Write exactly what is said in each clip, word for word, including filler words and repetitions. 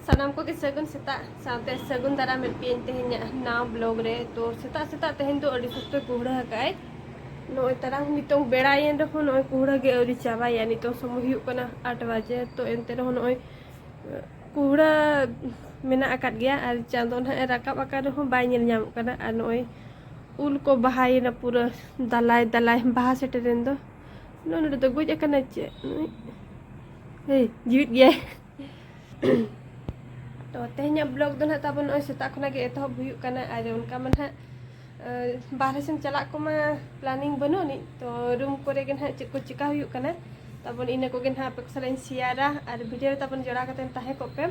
ᱥᱟᱱᱟᱢ ᱠᱚᱜᱮ ᱥᱟᱹᱜᱩᱱ ᱥᱮᱛᱟᱜ ᱥᱟᱶᱛᱮ ᱥᱟᱹᱜᱩᱱ ᱫᱟᱨᱟᱢᱮᱫ ᱯᱮᱭᱟᱧ ᱛᱮᱦᱮᱧᱟᱜ ᱱᱟᱣᱟ ᱵᱞᱚᱜ ᱨᱮ᱾ ᱛᱚ ᱥᱮᱛᱟᱜ ᱥᱮᱛᱟᱜ ᱛᱮᱦᱮᱧ ᱫᱚ ᱟᱹᱰᱤ ᱥᱚᱠᱛᱚᱭ ᱠᱩᱦᱲᱟᱹ ᱟᱠᱟᱫᱟᱭ᱾ ᱱᱚᱜᱼᱚᱭ ᱛᱟᱨᱟᱝ ᱱᱤᱛᱚᱝ ᱵᱮᱲᱟᱭᱮᱱ ᱨᱮᱦᱚᱸ ᱱᱚᱜᱼᱚᱭ ᱠᱩᱦᱲᱟᱹ ᱜᱮ ᱟᱹᱣᱨᱤ ᱪᱟᱵᱟᱭᱟ᱾ ᱱᱤᱛᱚᱝ ᱥᱚᱢᱚᱭ ᱦᱩᱭᱩᱜ ᱠᱟᱱᱟ ᱟᱴ ᱵᱟᱡᱮ᱾ ᱛᱚ ᱮᱱᱛᱮ ᱨᱮᱦᱚᱸ ᱱᱚᱜᱼᱚᱭ ᱠᱩᱦᱲᱟᱹ ᱢᱮᱱᱟᱜ ᱟᱠᱟᱫ ᱜᱮᱭᱟ ᱟᱨ ᱪᱟᱸᱫᱚ ᱱᱟᱦᱟᱜ ᱮ ᱨᱟᱠᱟᱵ ᱟᱠᱟᱱ ᱨᱮᱦᱚᱸ ᱵᱟᱭ ᱧᱮᱞ ᱧᱟᱢᱚᱜ ᱠᱟᱱᱟ᱾ ᱟᱨ ᱱᱚᱜᱼᱚᱭ ᱩᱞ ᱠᱚ ᱵᱟᱦᱟᱭᱮᱱᱟ ᱯᱩᱨᱟᱹ ᱫᱟᱞᱟᱭ ᱫᱟᱞᱟᱭ ᱵᱟᱦᱟ ᱥᱮᱴᱮᱨᱮᱱ ᱫᱚ᱾ ᱱᱚᱜᱼᱚᱭ ᱱᱚᱰᱮ ᱫᱚ ᱜᱚᱡ ᱟᱠᱟᱱᱟᱭ ᱪᱮᱫ ᱱᱩᱭ? ᱦᱮᱭ, ᱡᱤᱣᱤᱫ ᱜᱮᱭᱟᱭ᱾ ᱛᱚ ᱛᱮᱦᱮᱧᱟᱜ ᱵᱞᱚᱜ ᱫᱚ ᱱᱟᱦᱟᱜ ᱛᱟᱵᱚᱱ ᱱᱚᱜᱼᱚᱭ ᱥᱮᱛᱟᱜ ᱠᱷᱚᱱᱟᱜ ᱜᱮ ᱮᱛᱚᱦᱚᱵ ᱦᱩᱭᱩᱜ ᱠᱟᱱᱟ᱾ ᱟᱨ ᱚᱱᱠᱟ ᱢᱟ ᱱᱟᱦᱟᱜ ᱵᱟᱦᱨᱮ ᱥᱮᱱ ᱪᱟᱞᱟᱜ ᱠᱚᱢᱟ ᱯᱞᱟᱱᱤᱝ ᱵᱟᱹᱱᱩᱜ ᱟᱹᱱᱤᱡ᱾ ᱛᱚ ᱨᱩᱢ ᱠᱚᱨᱮ ᱜᱮ ᱱᱟᱦᱟᱜ ᱪᱮᱫ ᱠᱚ ᱪᱮᱠᱟ ᱦᱩᱭᱩᱜ ᱠᱟᱱᱟ ᱛᱟᱵᱚᱱ ᱤᱱᱟᱹ ᱠᱚᱜᱮ ᱱᱟᱦᱟᱜ ᱟᱯᱮ ᱠᱚ ᱥᱟᱞᱟᱜ ᱤᱧ ᱥᱮᱭᱟᱨᱟ᱾ ᱟᱨ ᱵᱷᱤᱰᱤᱭᱳ ᱨᱮ ᱛᱟᱵᱚᱱ ᱡᱚᱲᱟᱣ ᱠᱟᱛᱮ ᱛᱟᱦᱮᱸ ᱠᱚᱜ ᱯᱮ᱾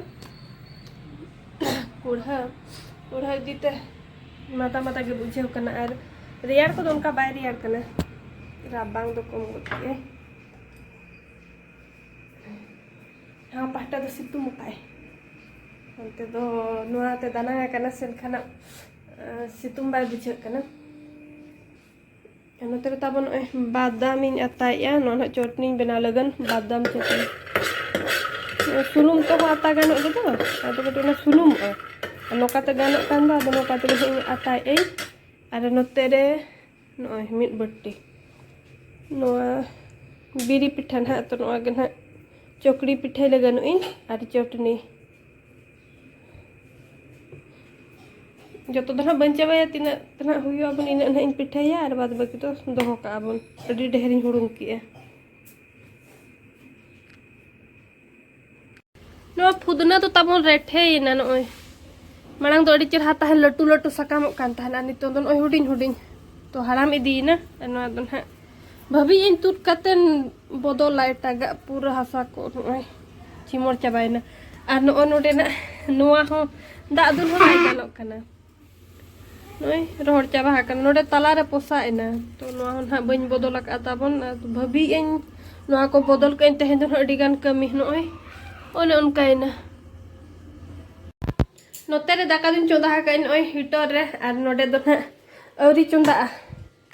ᱠᱩᱲᱦᱟᱹ ᱠᱩᱲᱦᱟᱹ ᱤᱫᱤ ᱛᱮ ᱢᱟᱫᱟ ᱢᱟᱫᱟ ᱜᱮ ᱵᱩᱡᱷᱟᱹᱣ ᱠᱟᱱᱟ᱾ ᱟᱨ ᱨᱮᱭᱟᱲ ᱠᱚᱫᱚ ᱚᱱᱠᱟ ᱵᱟᱭ ᱨᱮᱭᱟᱲ ᱠᱟᱱᱟ, ᱨᱟᱵᱟᱝ ᱫᱚ ᱠᱚᱢ ᱜᱚᱫ ᱠᱮᱫᱼᱟᱭ᱾ ᱱᱚᱣᱟ ᱯᱟᱦᱴᱟ ᱫᱚ ᱥᱤᱛᱩᱝ ᱟᱠᱟᱫᱼᱟᱭ, ᱚᱱᱛᱮ ᱫᱚ ᱱᱚᱣᱟᱛᱮ ᱫᱟᱱᱟᱝ ᱟᱠᱟᱱᱟ ᱥᱮ ᱮᱱᱠᱷᱟᱱ ᱥᱤᱛᱩᱝ ᱵᱟᱭ ᱵᱩᱡᱷᱟᱹᱜ ᱠᱟᱱᱟ᱾ ᱟᱨ ᱱᱚᱛᱮ ᱨᱮ ᱛᱟᱵᱚᱱ ᱱᱚᱜᱼᱚᱭ ᱵᱟᱫᱟᱢ ᱤᱧ ᱟᱛᱟᱭᱮᱜᱼᱟ᱾ ᱱᱚᱣᱟ ᱱᱟᱦᱟᱜ ᱪᱚᱴᱱᱤᱧ ᱵᱮᱱᱟᱣ ᱞᱟᱹᱜᱤᱫ ᱵᱟᱫᱟᱢ ᱪᱚᱴᱱᱤ᱾ ᱥᱩᱱᱩᱢ ᱛᱮᱦᱚᱸ ᱟᱛᱟ ᱜᱟᱱᱚᱜ ᱜᱮᱫᱚ, ᱟᱫᱚ ᱠᱟᱹᱴᱤᱡ ᱚᱱᱟ ᱥᱩᱱᱩᱢᱚᱜᱼᱟ᱾ ᱟᱨ ᱱᱚᱝᱠᱟᱛᱮ ᱜᱟᱱᱚᱜ ᱠᱷᱟᱱ ᱫᱚ ᱟᱫᱚ ᱱᱚᱝᱠᱟ ᱛᱮᱜᱮ ᱱᱟᱦᱟᱜ ᱤᱧ ᱟᱛᱟᱭᱮᱜᱼᱟᱹᱧ᱾ ᱟᱨ ᱱᱚᱛᱮ ᱨᱮ ᱱᱚᱜᱼᱚᱭ ᱢᱤᱫ ᱵᱟᱹᱴᱤ ᱱᱚᱣᱟ ᱵᱤᱨᱤ ᱯᱤᱴᱷᱟᱹ ᱱᱟᱦᱟᱜ, ᱛᱚ ᱱᱚᱣᱟ ᱜᱮ ᱱᱟᱦᱟᱜ ᱪᱚᱠᱲᱤ ᱯᱤᱴᱷᱟᱹᱭ ᱞᱟᱹᱜᱤᱫ ᱱᱚᱜᱼᱤᱧ ᱟᱨ ᱪᱚᱴᱱᱤ᱾ ᱡᱚᱛᱚ ᱫᱚ ᱱᱟᱦᱟᱜ ᱵᱟᱹᱧ ᱪᱟᱵᱟᱭᱟ, ᱛᱤᱱᱟᱹᱜ ᱛᱮ ᱱᱟᱦᱟᱜ ᱦᱩᱭᱩᱜᱼᱟ ᱵᱚᱱ ᱤᱱᱟᱹᱜ ᱱᱟᱦᱟᱜ ᱤᱧ ᱯᱤᱴᱷᱟᱹᱭᱟ ᱟᱨ ᱵᱟᱫ ᱵᱟᱹᱠᱤ ᱫᱚ ᱫᱚᱦᱚ ᱠᱟᱜᱼᱟ ᱵᱚᱱ᱾ ᱟᱹᱰᱤ ᱰᱷᱮᱨᱤᱧ ᱦᱩᱲᱩᱝ ᱠᱮᱜᱼᱟ᱾ ᱱᱚᱣᱟ ᱯᱷᱩᱫᱱᱟᱹ ᱫᱚ ᱛᱟᱵᱚᱱ ᱨᱮᱴᱷᱮᱭᱮᱱᱟ᱾ ᱱᱚᱜᱼᱚᱭ ᱢᱟᱲᱟᱝ ᱫᱚ ᱟᱹᱰᱤ ᱪᱮᱨᱦᱟ ᱛᱟᱦᱮᱸ, ᱞᱟᱹᱴᱩ ᱞᱟᱹᱴᱩ ᱥᱟᱠᱟᱢᱚᱜ ᱠᱟᱱ ᱛᱟᱦᱮᱱᱟ, ᱱᱤᱛᱚᱝ ᱫᱚ ᱱᱚᱜᱼᱚᱭ ᱦᱩᱰᱤᱧ ᱦᱩᱰᱤᱧ ᱛᱚ ᱦᱟᱲᱟᱢ ᱤᱫᱤᱭᱮᱱᱟ᱾ ᱟᱨ ᱱᱚᱣᱟ ᱫᱚ ᱱᱟᱦᱟᱜ ᱵᱷᱟᱹᱵᱤᱭᱮᱫ ᱟᱹᱧ ᱛᱩᱫ ᱠᱟᱛᱮᱱ ᱵᱚᱫᱚᱞᱟ ᱮᱴᱟᱜᱟᱜ, ᱯᱩᱨᱟᱹ ᱦᱟᱥᱟ ᱠᱚ ᱱᱚᱜᱼᱚᱭ ᱪᱤᱢᱚᱲ ᱪᱟᱵᱟᱭᱮᱱᱟ᱾ ᱟᱨ ᱱᱚᱜᱼᱚᱭ ᱱᱚᱰᱮᱱᱟᱜ ᱱᱚᱣᱟ ᱦᱚᱸ ᱫᱟᱜ ᱫᱩᱞ ᱦᱚᱸ ᱵᱟᱭ ᱜᱟᱱᱚᱜ ᱠᱟᱱᱟ, ᱱᱚᱜᱼᱚᱭ ᱨᱚᱦᱚᱲ ᱪᱟᱵᱟ ᱟᱠᱟᱱᱟ᱾ ᱱᱚᱰᱮ ᱛᱟᱞᱟᱨᱮ ᱯᱚᱥᱟᱜ ᱮᱱᱟ, ᱛᱚ ᱱᱚᱣᱟ ᱦᱚᱸ ᱱᱟᱦᱟᱜ ᱵᱟᱹᱧ ᱵᱚᱫᱚᱞ ᱟᱠᱟᱫᱼᱟ ᱛᱟᱵᱚᱱ᱾ ᱟᱨ ᱵᱷᱟᱹᱵᱤᱭᱮᱫ ᱟᱹᱧ ᱱᱚᱣᱟ ᱠᱚ ᱵᱚᱫᱚᱞ ᱠᱟᱜ ᱟᱹᱧ, ᱛᱮᱦᱮᱧ ᱫᱚ ᱱᱟᱦᱟᱜ ᱟᱹᱰᱤ ᱜᱟᱱ ᱠᱟᱹᱢᱤ ᱱᱚᱜᱼᱚᱭ ᱚᱱᱮ ᱚᱱᱠᱟᱭᱮᱱᱟ᱾ ᱱᱚᱛᱮ ᱨᱮ ᱫᱟᱠᱟ ᱫᱩᱧ ᱪᱚᱸᱫᱟ ᱟᱠᱟᱫ ᱟᱹᱧ ᱱᱚᱜᱼᱚᱭ ᱦᱤᱴᱟᱨ ᱨᱮ, ᱟᱨ ᱱᱚᱰᱮ ᱫᱚ ᱱᱟᱦᱟᱜ ᱟᱹᱣᱨᱤ ᱪᱚᱸᱫᱟᱜᱼᱟ,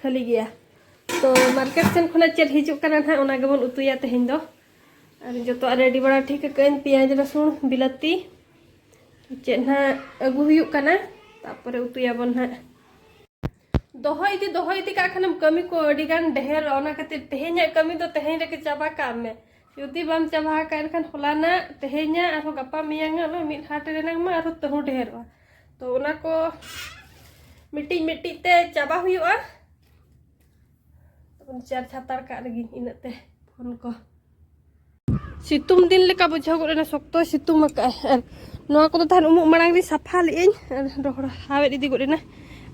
ᱠᱷᱟᱹᱞᱤ ᱜᱮᱭᱟ᱾ ᱛᱚ ᱢᱟᱨᱠᱮᱴ ᱥᱮᱱ ᱠᱷᱚᱱᱟᱜ ᱪᱮᱫ ᱦᱤᱡᱩᱜ ᱠᱟᱱᱟ ᱱᱟᱦᱟᱜ, ᱚᱱᱟ ᱜᱮᱵᱚᱱ ᱩᱛᱩᱭᱟ ᱛᱮᱦᱮᱧ ᱫᱚ᱾ ᱟᱨ ᱡᱚᱛᱚᱣᱟᱜ ᱨᱮᱰᱤ ᱵᱟᱲᱟ ᱴᱷᱤᱠ ᱟᱠᱟᱫ ᱟᱹᱧ, ᱯᱮᱸᱭᱟᱡᱽ, ᱨᱟᱹᱥᱩᱱ, ᱵᱤᱞᱟᱹᱛᱤ, ᱪᱮᱫ ᱱᱟᱦᱟᱜ ᱟᱹᱜᱩ ᱦᱩᱭᱩᱜ ᱠᱟᱱᱟ, ᱛᱟᱨᱯᱚᱨᱮ ᱩᱛᱩᱭᱟᱵᱚᱱ ᱱᱟᱦᱟᱜ᱾ ᱫᱚᱦᱚ ᱤᱫᱤ ᱫᱚᱦᱚ ᱤᱫᱤ ᱠᱟᱜ ᱠᱷᱟᱱᱮᱢ ᱠᱟᱹᱢᱤ ᱠᱚ ᱟᱹᱰᱤ ᱜᱟᱱ ᱰᱷᱮᱨᱚᱜᱼᱟ᱾ ᱚᱱᱟ ᱠᱷᱟᱹᱛᱤᱨ ᱛᱮᱦᱮᱧᱟᱜ ᱠᱟᱹᱢᱤ ᱫᱚ ᱛᱮᱦᱮᱧ ᱨᱮᱜᱮ ᱪᱟᱵᱟ ᱠᱟᱜ ᱢᱮ᱾ ᱡᱩᱫᱤ ᱵᱟᱢ ᱪᱟᱵᱟ ᱟᱠᱟᱫ, ᱮᱱᱠᱷᱟᱱ ᱦᱚᱞᱟᱱᱟᱜ, ᱛᱮᱦᱮᱧᱟᱜ, ᱟᱨᱦᱚᱸ ᱜᱟᱯᱟ ᱢᱮᱭᱟᱝ ᱟᱜ ᱚᱱᱟ ᱢᱤᱫ ᱦᱟᱴ ᱨᱮᱱᱟᱜ ᱢᱟ ᱟᱨᱦᱚᱸ ᱛᱟᱹᱦᱩ ᱰᱷᱮᱨᱚᱜᱼᱟ᱾ ᱛᱚ ᱚᱱᱟ ᱠᱚ ᱢᱤᱫᱴᱤᱡ ᱢᱤᱫᱴᱤᱡ ᱛᱮ ᱪᱟᱵᱟ ᱦᱩᱭᱩᱜᱼᱟ᱾ ᱪᱟᱨᱡᱽ ᱦᱟᱛᱟᱲ ᱠᱟᱜ ᱨᱮᱜᱮ ᱤᱱᱟᱹᱜ ᱛᱮ ᱯᱷᱳᱱ ᱠᱚ᱾ ᱥᱤᱛᱩᱝ ᱫᱤᱱ ᱞᱮᱠᱟ ᱵᱩᱡᱷᱟᱹᱣ ᱜᱚᱫ ᱮᱱᱟ, ᱥᱚᱠᱛᱚᱭ ᱥᱤᱛᱩᱝ ᱟᱠᱟᱫᱼᱟᱭ᱾ ᱟᱨ ᱱᱚᱣᱟ ᱠᱚᱫᱚ ᱛᱟᱦᱮᱱ ᱩᱢᱩᱜ ᱢᱟᱲᱟᱝ ᱨᱤᱧ ᱥᱟᱯᱷᱟ ᱞᱮᱫᱟᱹᱧ, ᱟᱨ ᱨᱚᱦᱚᱲ ᱦᱟᱣᱮᱫ ᱤᱫᱤ ᱜᱚᱫ ᱮᱱᱟ᱾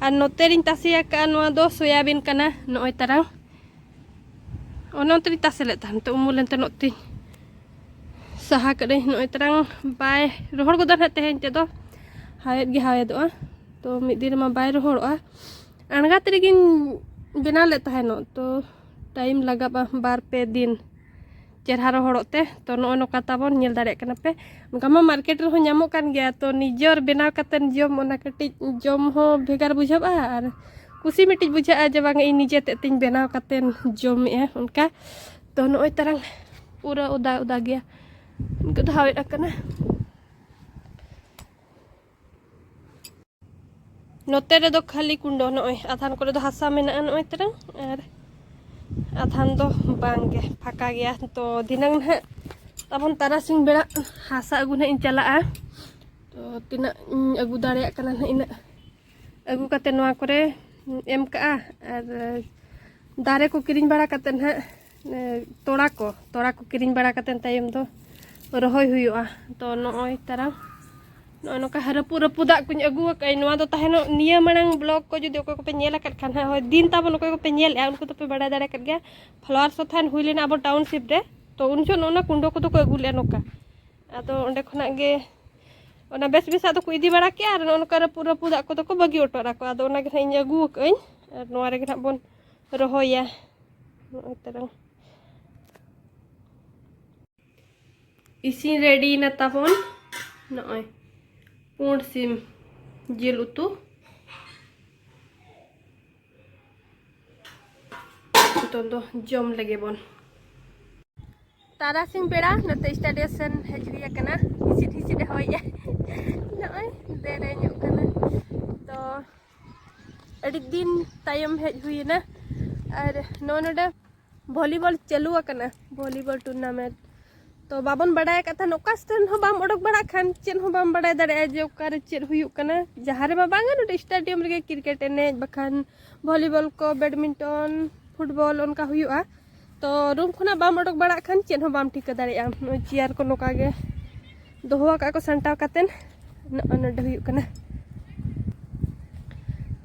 ᱟᱨ ᱱᱚᱛᱮ ᱨᱤᱧ ᱛᱟᱥᱮ ᱟᱠᱟᱫᱼᱟ, ᱱᱚᱣᱟ ᱫᱚ ᱥᱚᱭᱟᱵᱤᱱ ᱠᱟᱱᱟ᱾ ᱱᱚᱜᱼᱚᱭ ᱛᱟᱨᱟᱝ ᱚᱱᱮ ᱚᱱᱛᱮ ᱨᱤᱧ ᱛᱟᱥᱮ ᱞᱮᱫ ᱛᱟᱦᱮᱱ, ᱛᱚ ᱩᱢᱩᱞ ᱮᱱᱛᱮ ᱱᱚᱛᱮᱧ ᱥᱟᱦᱟ ᱠᱟᱹᱫᱟᱹᱧ᱾ ᱱᱚᱜᱼᱚᱭ ᱛᱟᱨᱟᱝ ᱵᱟᱭ ᱨᱚᱦᱚᱲ ᱜᱚᱫᱟ ᱱᱟᱦᱟᱜ ᱛᱮᱦᱮᱧ ᱛᱮᱫᱚ, ᱦᱟᱣᱮᱫ ᱜᱮ ᱦᱟᱣᱮᱫᱚᱜᱼᱟ᱾ ᱛᱚ ᱢᱤᱫ ᱫᱤᱱ ᱨᱮᱢᱟ ᱵᱟᱭ ᱨᱚᱦᱚᱲᱚᱜᱼᱟ᱾ ᱟᱬᱜᱟᱛ ᱨᱮᱜᱮᱧ ᱵᱮᱱᱟᱣ ᱞᱮᱫ ᱛᱟᱦᱮᱱᱚᱜ, ᱛᱚ ᱴᱟᱭᱤᱢ ᱞᱟᱜᱟᱜᱼᱟ ᱵᱟᱨ ᱯᱮ ᱫᱤᱱ ᱪᱮᱨᱦᱟ ᱨᱚᱦᱚᱲᱚᱜ ᱛᱮ᱾ ᱛᱚ ᱱᱚᱜᱼᱚ ᱱᱚᱝᱠᱟ ᱛᱟᱵᱚᱱ, ᱧᱮᱞ ᱫᱟᱲᱮᱭᱟᱜ ᱠᱟᱱᱟ ᱯᱮ, ᱚᱱᱠᱟ ᱢᱟ ᱢᱟᱨᱠᱮᱴ ᱨᱮᱦᱚᱸ ᱧᱟᱢᱚᱜ ᱠᱟᱱ ᱜᱮᱭᱟ᱾ ᱛᱚ ᱱᱤᱡᱮᱨ ᱵᱮᱱᱟᱣ ᱠᱟᱛᱮᱫ ᱡᱚᱢ, ᱚᱱᱟ ᱠᱟᱹᱴᱤᱡ ᱡᱚᱢ ᱦᱚᱸ ᱵᱷᱮᱜᱟᱨ ᱵᱩᱡᱷᱟᱹᱜᱼᱟ, ᱟᱨ ᱠᱩᱥᱤ ᱢᱤᱫᱴᱤᱡ ᱵᱩᱡᱷᱟᱹᱜᱼᱟ ᱡᱮ ᱵᱟᱝ, ᱤᱧ ᱱᱤᱡᱮ ᱛᱮᱫ ᱛᱤᱧ ᱵᱮᱱᱟᱣ ᱠᱟᱛᱮᱫ ᱡᱚᱢᱮᱜᱼᱟ ᱚᱱᱠᱟ᱾ ᱛᱚ ᱱᱚᱜᱼᱚᱭ ᱛᱟᱨᱟᱝ ᱯᱩᱨᱟᱹ ᱚᱫᱟ ᱚᱫᱟ ᱜᱮᱭᱟ, ᱱᱤᱛᱚᱜ ᱫᱚ ᱦᱟᱣᱮᱫ ᱟᱠᱟᱱᱟ᱾ ᱱᱚᱛᱮ ᱨᱮᱫᱚ ᱠᱷᱟᱹᱞᱤ ᱠᱩᱸᱰᱚ, ᱱᱚᱜᱼᱚᱭ ᱟᱫᱷᱟᱱ ᱠᱚᱨᱮ ᱫᱚ ᱦᱟᱥᱟ ᱢᱮᱱᱟᱜᱼᱟ ᱱᱚᱜᱼᱚᱭ ᱛᱟᱨᱟᱝ, ᱟᱨ ᱟᱫᱷᱟᱱ ᱫᱚ ᱵᱟᱝ ᱜᱮ, ᱯᱷᱟᱸᱠᱟ ᱜᱮᱭᱟ᱾ ᱛᱚ ᱫᱷᱤᱱᱟᱹᱝ ᱱᱟᱦᱟᱜ ᱛᱟᱵᱚᱱ ᱛᱟᱨᱟᱥᱤᱧ ᱵᱮᱲᱟ ᱦᱟᱥᱟ ᱟᱹᱜᱩ ᱱᱟᱦᱟᱜ ᱤᱧ ᱪᱟᱞᱟᱜᱼᱟ᱾ ᱛᱚ ᱛᱤᱱᱟᱹᱜ ᱤᱧ ᱟᱹᱜᱩ ᱫᱟᱲᱮᱭᱟᱜ ᱠᱟᱱᱟ ᱱᱟᱦᱟᱜ, ᱤᱱᱟᱹᱜ ᱟᱹᱜᱩ ᱠᱟᱛᱮ ᱱᱚᱣᱟ ᱠᱚᱨᱮ ᱮᱢ ᱠᱟᱜᱼᱟ᱾ ᱟᱨ ᱫᱟᱨᱮ ᱠᱚ ᱠᱤᱨᱤᱧ ᱵᱟᱲᱟ ᱠᱟᱛᱮ ᱱᱟᱦᱟᱜ, ᱮ, ᱛᱚᱲᱟ ᱠᱚ, ᱛᱚᱲᱟ ᱠᱚ ᱠᱤᱨᱤᱧ ᱵᱟᱲᱟ ᱠᱟᱛᱮ ᱛᱟᱭᱚᱢ ᱫᱚ ᱨᱚᱦᱚᱭ ᱦᱩᱭᱩᱜᱼᱟ᱾ ᱛᱚ ᱱᱚᱜᱼᱚᱭ ᱛᱟᱨᱟᱝ ᱱᱚᱜᱼᱚᱭ ᱱᱚᱝᱠᱟ ᱨᱟᱹᱯᱩᱫ ᱨᱟᱹᱯᱩᱫᱟᱜ ᱠᱚᱧ ᱟᱹᱜᱩ ᱟᱠᱟᱫᱼᱟ᱾ ᱱᱚᱣᱟ ᱫᱚ ᱛᱟᱦᱮᱱᱚᱜ ᱱᱤᱭᱟᱹ ᱢᱟᱲᱟᱝ ᱵᱞᱚᱜ ᱠᱚ ᱡᱩᱫᱤ ᱚᱠᱚᱭ ᱠᱚᱯᱮ ᱧᱮᱞ ᱟᱠᱟᱫ ᱠᱷᱟᱱ ᱦᱟᱸᱜ, ᱦᱳᱭ, ᱫᱤᱱ ᱛᱟᱵᱚᱱ ᱚᱠᱚᱭ ᱠᱚᱯᱮ ᱧᱮᱞᱮᱫᱼᱟ, ᱩᱱᱠᱩ ᱫᱚᱯᱮ ᱵᱟᱲᱟᱭ ᱫᱟᱲᱮ ᱟᱠᱟᱫ ᱜᱮᱭᱟ᱾ ᱯᱷᱞᱟᱣᱟᱨ ᱥᱳ ᱛᱟᱦᱮᱱ ᱦᱩᱭ ᱞᱮᱱᱟ ᱟᱵᱚ ᱴᱟᱣᱩᱱᱥᱤᱯ ᱨᱮ, ᱛᱚ ᱩᱱ ᱡᱚᱦᱚᱜ ᱱᱚᱜᱼᱚ ᱱᱟ ᱠᱩᱸᱰᱚ ᱠᱚᱫᱚ ᱠᱚ ᱟᱹᱜᱩ ᱞᱮᱫᱼᱟ ᱱᱚᱝᱠᱟ᱾ ᱟᱫᱚ ᱚᱸᱰᱮ ᱠᱷᱚᱱᱟᱜ ᱜᱮ ᱚᱱᱟ ᱵᱮᱥ ᱵᱮᱥᱟᱜ ᱫᱚᱠᱚ ᱤᱫᱤ ᱵᱟᱲᱟ ᱠᱮᱜᱼᱟ, ᱟᱨ ᱱᱚᱜᱼᱚ ᱱᱚᱝᱠᱟ ᱨᱟᱹᱯᱩᱫ ᱨᱟᱹᱯᱩᱫᱟᱜ ᱠᱚᱫᱚ ᱠᱚ ᱵᱟᱹᱜᱤ ᱦᱚᱴᱚ ᱟᱠᱚ᱾ ᱟᱫᱚ ᱚᱱᱟ ᱜᱮ ᱱᱟᱦᱟᱜ ᱤᱧ ᱟᱹᱜᱩ ᱟᱠᱟᱫᱼᱟᱹᱧ, ᱟᱨ ᱱᱚᱣᱟ ᱨᱮᱜᱮ ᱱᱟᱦᱟᱜ ᱵᱚᱱ ᱨᱚᱦᱚᱭᱟ᱾ ᱱᱚᱜᱼᱚᱭ ᱛᱟᱨᱟᱝ ᱤᱥᱤᱱ ᱨᱮᱰᱤᱭᱮᱱᱟ ᱛᱟᱵᱚᱱ ᱱᱚᱜᱼᱚᱭ ᱯᱩᱸᱰ ᱥᱤᱢ ᱡᱤᱞ ᱩᱛᱩ᱾ ᱱᱤᱛᱚᱝ ᱫᱚ ᱡᱚᱢ ᱞᱮᱜᱮ ᱵᱚᱱ᱾ ᱛᱟᱨᱟᱥᱤᱧ ᱵᱮᱲᱟ ᱱᱚᱛᱮ ᱥᱴᱟᱰᱤᱭᱟ ᱥᱮᱱ ᱦᱮᱡ ᱦᱩᱭ ᱟᱠᱟᱱᱟ᱾ ᱦᱤᱥᱤᱫ ᱦᱤᱥᱤᱫ ᱮ ᱦᱚᱭᱮᱜᱼᱟ᱾ ᱢᱤᱫ ᱫᱤᱱ ᱛᱟᱭᱚᱢ ᱦᱮᱡ ᱦᱩᱭᱮᱱᱟ᱾ ᱟᱨ ᱱᱚᱜᱼᱚ ᱱᱚᱰᱮ volleyball ᱪᱟᱹᱞᱩ ᱟᱠᱟᱱᱟ, volleyball tournament᱾ ᱛᱚ ᱵᱟᱵᱚᱱ ᱵᱟᱰᱟᱭ ᱟᱠᱟᱫ ᱛᱟᱦᱮᱱ, ᱚᱠᱟ ᱥᱮᱱ ᱦᱚᱸ ᱵᱟᱢ ᱚᱰᱚᱠ ᱵᱟᱲᱟᱜ ᱠᱷᱟᱱ ᱪᱮᱫ ᱦᱚᱸ ᱵᱟᱢ ᱵᱟᱰᱟᱭ ᱫᱟᱲᱮᱭᱟᱜᱼᱟ ᱡᱮ ᱚᱠᱟᱨᱮ ᱪᱮᱫ ᱦᱩᱭᱩᱜ ᱠᱟᱱᱟ᱾ ᱡᱟᱦᱟᱸ ᱨᱮᱢᱟ ᱵᱟᱝᱟ ᱱᱚᱰᱮ stadium ᱨᱮᱜᱮ cricket ᱮᱱᱮᱡ, ᱵᱟᱠᱷᱟᱱ volleyball ᱠᱚ, badminton, football ᱚᱱᱠᱟ ᱦᱩᱭᱩᱜᱼᱟ᱾ ᱛᱚ room ᱠᱷᱚᱱᱟᱜ ᱵᱟᱢ ᱚᱰᱚᱠ ᱵᱟᱲᱟᱜ ᱠᱷᱟᱱ ᱪᱮᱫ ᱦᱚᱸ ᱵᱟᱢ ᱴᱷᱤᱠᱟᱹ ᱫᱟᱲᱮᱭᱟᱜᱼᱟ᱾ ᱱᱚᱜᱼᱚᱭ chair ᱠᱚ ᱱᱚᱝᱠᱟ ᱜᱮ ᱫᱚᱦᱚ ᱟᱠᱟᱫ ᱠᱚ ᱥᱟᱢᱴᱟᱣ ᱠᱟᱛᱮᱱ ᱱᱚᱜᱼᱚᱭ ᱱᱚᱰᱮ ᱦᱩᱭᱩᱜ ᱠᱟᱱᱟ᱾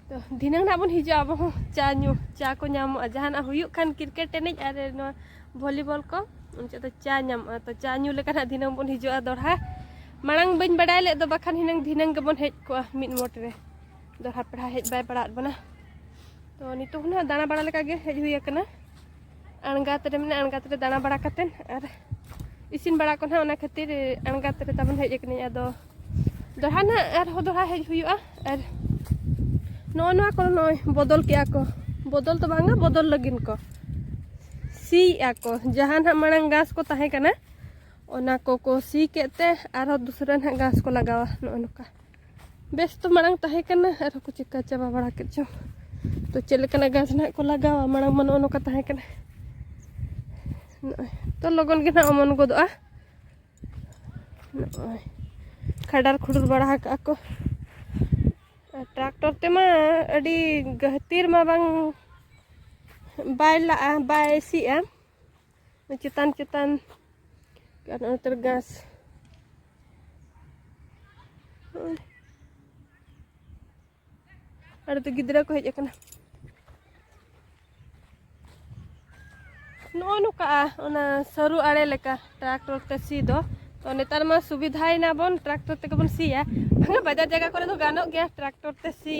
ᱛᱚ ᱫᱷᱤᱱᱟᱹᱝ ᱱᱟᱦᱟᱜ ᱵᱚᱱ ᱦᱤᱡᱩᱜᱼᱟ ᱟᱵᱚ ᱦᱚᱸ ᱪᱟ ᱧᱩ, ᱪᱟ ᱠᱚ ᱧᱟᱢᱚᱜᱼᱟ᱾ ᱡᱟᱦᱟᱱᱟᱜ ᱦᱩᱭᱩᱜ ᱠᱷᱟᱱ cricket ᱮᱱᱮᱡ ᱟᱨ ᱱᱚᱣᱟ volleyball ᱠᱚ, ᱩᱱ ᱡᱚᱦᱚᱜ ᱫᱚ ᱪᱟ ᱧᱟᱢᱚᱜᱼᱟ᱾ ᱛᱚ ᱪᱟ ᱧᱩ ᱞᱮᱠᱟ ᱱᱟᱦᱟᱜ ᱫᱷᱤᱱᱟᱹᱝ ᱵᱚᱱ ᱦᱤᱡᱩᱜᱼᱟ ᱫᱚᱲᱦᱟ᱾ ᱢᱟᱲᱟᱝ ᱵᱟᱹᱧ ᱵᱟᱰᱟᱭ ᱞᱮᱫ ᱫᱚ, ᱵᱟᱠᱷᱟᱱ ᱦᱤᱱᱟᱹᱝ ᱫᱷᱤᱱᱟᱹᱝ ᱜᱮᱵᱚᱱ ᱦᱮᱡ ᱠᱚᱜᱼᱟ ᱢᱤᱫ ᱢᱚᱴ ᱨᱮ᱾ ᱫᱚᱲᱦᱟ ᱯᱮᱲᱟ ᱦᱮᱡ ᱵᱟᱭ ᱯᱟᱲᱟᱣᱟᱫ ᱵᱚᱱᱟ᱾ ᱛᱚ ᱱᱤᱛᱚᱜ ᱦᱚᱸ ᱱᱟᱦᱟᱜ ᱫᱟᱬᱟ ᱵᱟᱲᱟ ᱞᱮᱠᱟ ᱜᱮ ᱦᱮᱡ ᱦᱩᱭ ᱟᱠᱟᱱᱟ᱾ ᱟᱬᱜᱟᱛ ᱨᱮ ᱢᱮᱱᱟᱜᱼᱟ, ᱟᱬᱜᱟᱛ ᱨᱮ ᱫᱟᱬᱟ ᱵᱟᱲᱟ ᱠᱟᱛᱮᱱ ᱟᱨ ᱤᱥᱤᱱ ᱵᱟᱲᱟ ᱠᱚ ᱱᱟᱦᱟᱜ ᱚᱱᱟ ᱠᱷᱟᱹᱛᱤᱨ ᱟᱬᱜᱟᱛ ᱨᱮ ᱛᱟᱵᱚᱱ ᱦᱮᱡ ᱟᱠᱟᱱᱟᱹᱧ᱾ ᱟᱫᱚ ᱫᱚᱲᱦᱟ ᱱᱟᱦᱟᱜ ᱟᱨᱦᱚᱸ ᱫᱚᱲᱦᱟ ᱦᱮᱡ ᱦᱩᱭᱩᱜᱼᱟ᱾ ᱟᱨ ᱱᱚᱜᱼᱚ ᱱᱚᱣᱟ ᱠᱚ ᱱᱚᱜᱼᱚᱭ ᱵᱚᱫᱚᱞ ᱠᱮᱜᱼᱟ ᱠᱚ, ᱵᱚᱫᱚᱞ ᱫᱚ ᱵᱟᱝᱟ, ᱵᱚᱫᱚᱞ ᱞᱟᱹᱜᱤᱫ ᱠᱚ ᱥᱤᱭᱮᱜᱼᱟ ᱠᱚ᱾ ᱡᱟᱦᱟᱸ ᱱᱟᱦᱟᱜ ᱢᱟᱲᱟᱝ ᱜᱷᱟᱥ ᱠᱚ ᱛᱟᱦᱮᱸ ᱠᱟᱱᱟ, ᱚᱱᱟ ᱠᱚᱠᱚ ᱥᱤ ᱠᱮᱫ ᱛᱮ ᱟᱨᱦᱚᱸ ᱫᱩᱥᱨᱟᱹ ᱱᱟᱦᱟᱜ ᱜᱷᱟᱥ ᱠᱚ ᱞᱟᱜᱟᱣᱟ᱾ ᱱᱚᱜᱼᱚ ᱱᱚᱝᱠᱟ ᱵᱮᱥ ᱛᱚ ᱢᱟᱲᱟᱝ ᱛᱟᱦᱮᱸ ᱠᱟᱱᱟ, ᱟᱨᱦᱚᱸ ᱠᱚ ᱪᱤᱠᱟ ᱪᱟᱵᱟ ᱵᱟᱲᱟ ᱠᱮᱫ ᱪᱚᱝ᱾ ᱛᱚ ᱪᱮᱫ ᱞᱮᱠᱟᱱᱟᱜ ᱜᱷᱟᱥ ᱱᱟᱦᱟᱜ ᱠᱚ ᱞᱟᱜᱟᱣᱟ? ᱢᱟᱲᱟᱝ ᱢᱟ ᱱᱚᱜᱼᱚ ᱱᱚᱝᱠᱟ ᱛᱟᱦᱮᱸ ᱠᱟᱱᱟ᱾ ᱱᱚᱜᱼᱚᱭ ᱛᱚ ᱞᱚᱜᱚᱱ ᱜᱮ ᱱᱟᱦᱟᱜ ᱚᱢᱚᱱ ᱜᱚᱫᱚᱜᱼᱟ᱾ ᱱᱚᱜᱼᱚᱭ ᱠᱷᱟᱰᱟᱨ ᱠᱷᱩᱰᱩᱨ ᱵᱟᱲᱟ ᱟᱠᱟᱜᱼᱟ ᱠᱚ᱾ ᱟᱨ tractor ᱛᱮᱢᱟ ᱟᱹᱰᱤ ᱜᱟᱹᱦᱛᱤᱨ ᱢᱟ ᱵᱟᱝ, ᱵᱟᱭ ᱞᱟᱜᱼᱟ, ᱵᱟᱭ ᱥᱤᱜᱼᱟ᱾ ᱪᱮᱛᱟᱱ ᱪᱮᱛᱟᱱ ᱟᱨ ᱱᱚᱛᱮ ᱨᱮ ᱜᱷᱟᱥ᱾ ᱟᱨ ᱛᱚ ᱜᱤᱫᱽᱨᱟᱹ ᱠᱚ ᱦᱮᱡ ᱟᱠᱟᱱᱟ᱾ ᱱᱚᱜᱼᱚ ᱱᱚᱝᱠᱟ ᱚᱱᱟ ᱥᱟᱹᱨᱩ ᱟᱲᱮ ᱞᱮᱠᱟ tractor ᱛᱮ ᱥᱤ ᱫᱚ᱾ ᱛᱚ ᱱᱮᱛᱟᱨ ᱢᱟ ᱥᱩᱵᱤᱫᱷᱟᱭᱮᱱᱟ ᱵᱚᱱ, tractor ᱛᱮᱜᱮ ᱵᱚᱱ ᱥᱤᱭᱟ᱾ ᱵᱟᱝᱟ, ᱵᱟᱡᱟᱨ ᱡᱟᱭᱜᱟ ᱠᱚᱨᱮ ᱫᱚ ᱜᱟᱱᱚᱜ ᱜᱮᱭᱟ tractor ᱛᱮ ᱥᱤ᱾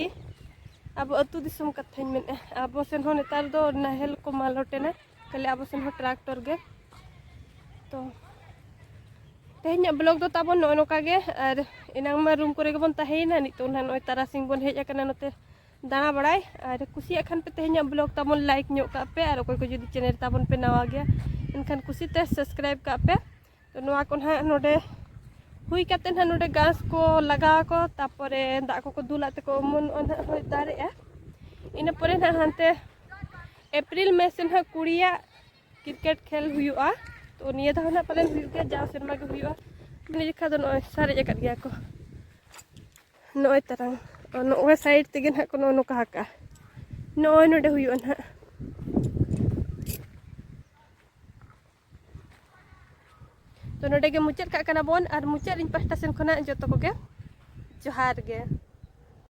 ᱟᱵᱚ ᱟᱹᱛᱩ ᱫᱤᱥᱚᱢ ᱠᱟᱛᱷᱟᱧ ᱢᱮᱱᱮᱫᱼᱟ, ᱟᱵᱚ ᱥᱮᱱ ᱦᱚᱸ ᱱᱮᱛᱟᱨ ᱫᱚ ᱱᱟᱦᱮᱞ ᱠᱚ ᱢᱟᱞᱚᱴ ᱮᱱᱟ, ᱠᱷᱟᱹᱞᱤ ᱟᱵᱚ ᱥᱮᱱ ᱦᱚᱸ tractor ᱜᱮ᱾ ᱛᱚ ᱛᱮᱦᱮᱧᱟᱜ vlog ᱫᱚ ᱛᱟᱵᱚᱱ ᱱᱚᱜᱼᱚ ᱱᱚᱝᱠᱟ ᱜᱮ᱾ ᱟᱨ ᱮᱱᱟᱝ ᱢᱟ room ᱠᱚᱨᱮ ᱜᱮᱵᱚᱱ ᱛᱟᱦᱮᱸᱭᱮᱱᱟ, ᱱᱤᱛᱚᱜ ᱱᱟᱦᱟᱜ ᱱᱚᱜᱼᱚᱭ ᱛᱟᱨᱟᱥᱤᱧ ᱵᱚᱱ ᱦᱮᱡ ᱟᱠᱟᱱᱟ ᱱᱚᱛᱮ ᱫᱟᱬᱟ ᱵᱟᱲᱟᱭ᱾ ᱟᱨ ᱠᱩᱥᱤᱭᱟᱜ ᱠᱷᱟᱱ ᱯᱮ ᱛᱮᱦᱮᱧᱟᱜ vlog ᱛᱟᱵᱚᱱ like ᱧᱚᱜ ᱠᱟᱜ ᱯᱮ, ᱟᱨ ᱚᱠᱚᱭ ᱠᱚ ᱡᱩᱫᱤ channel ᱛᱟᱵᱚᱱ ᱯᱮ ᱱᱟᱣᱟ ᱜᱮᱭᱟ, ᱮᱱᱠᱷᱟᱱ ᱠᱩᱥᱤᱛᱮ subscribe ᱠᱟᱜ ᱯᱮ᱾ ᱛᱚ ᱱᱚᱣᱟ ᱠᱚ ᱱᱟᱦᱟᱜ ᱱᱚᱰᱮ ᱦᱩᱭ ᱠᱟᱛᱮ ᱱᱟᱦᱟᱜ ᱱᱚᱰᱮ ᱜᱷᱟᱥ ᱠᱚ ᱞᱟᱜᱟᱣ ᱟᱠᱚ, ᱛᱟᱨᱯᱚᱨᱮ ᱫᱟᱜ ᱠᱚᱠᱚ ᱫᱩᱞᱟᱜ ᱛᱮᱠᱚ ᱚᱢᱚᱱᱚᱜᱼᱟ ᱱᱟᱦᱟᱜ, ᱦᱳᱭ ᱫᱟᱨᱮᱜᱼᱟ᱾ ᱤᱱᱟᱹ ᱯᱚᱨᱮ ᱱᱟᱦᱟᱜ ᱦᱟᱱᱛᱮ ᱮᱯᱨᱤᱞ ᱢᱮ ᱥᱮ ᱱᱟᱦᱟᱜ ᱠᱩᱲᱤᱭᱟᱜ ᱠᱨᱤᱠᱮᱴ ᱠᱷᱮᱞ ᱦᱩᱭᱩᱜᱼᱟ᱾ ᱛᱚ ᱱᱤᱭᱟᱹ ᱫᱷᱟᱣ ᱱᱟᱦᱟᱜ ᱯᱟᱞᱮᱱ ᱦᱩᱭᱩᱜ ᱜᱮᱭᱟ, ᱡᱟᱣ ᱥᱮᱨᱢᱟ ᱜᱮ ᱦᱩᱭᱩᱜᱼᱟ᱾ ᱱᱤᱭᱟᱹ ᱡᱚᱠᱷᱟ ᱫᱚ ᱱᱚᱜᱼᱚᱭ ᱥᱟᱨᱮᱡ ᱟᱠᱟᱫ ᱜᱮᱭᱟ ᱠᱚ᱾ ᱱᱚᱜᱼᱚᱭ ᱛᱟᱨᱟᱝ, ᱱᱚᱜᱼᱚᱭ ᱥᱟᱭᱤᱰ ᱛᱮᱜᱮ ᱱᱟᱦᱟᱜ ᱠᱚ ᱱᱚᱜᱼᱚ ᱱᱚᱝᱠᱟ ᱟᱠᱟᱜᱼᱟ᱾ ᱱᱚᱜᱼᱚᱭ ᱱᱚᱰᱮ ᱦᱩᱭᱩᱜᱼᱟ ᱱᱟᱦᱟᱜ᱾ ᱛᱚ ᱱᱚᱰᱮ ᱜᱮ ᱢᱩᱪᱟᱹᱫ ᱠᱟᱜ ᱠᱟᱱᱟ ᱵᱚᱱ, ᱟᱨ ᱢᱩᱪᱟᱹᱫ ᱤᱧ ᱯᱟᱦᱴᱟ ᱥᱮᱱ ᱠᱷᱚᱱᱟᱜ ᱡᱚᱛᱚ ᱠᱚᱜᱮ ᱡᱚᱦᱟᱨ ᱜᱮ᱾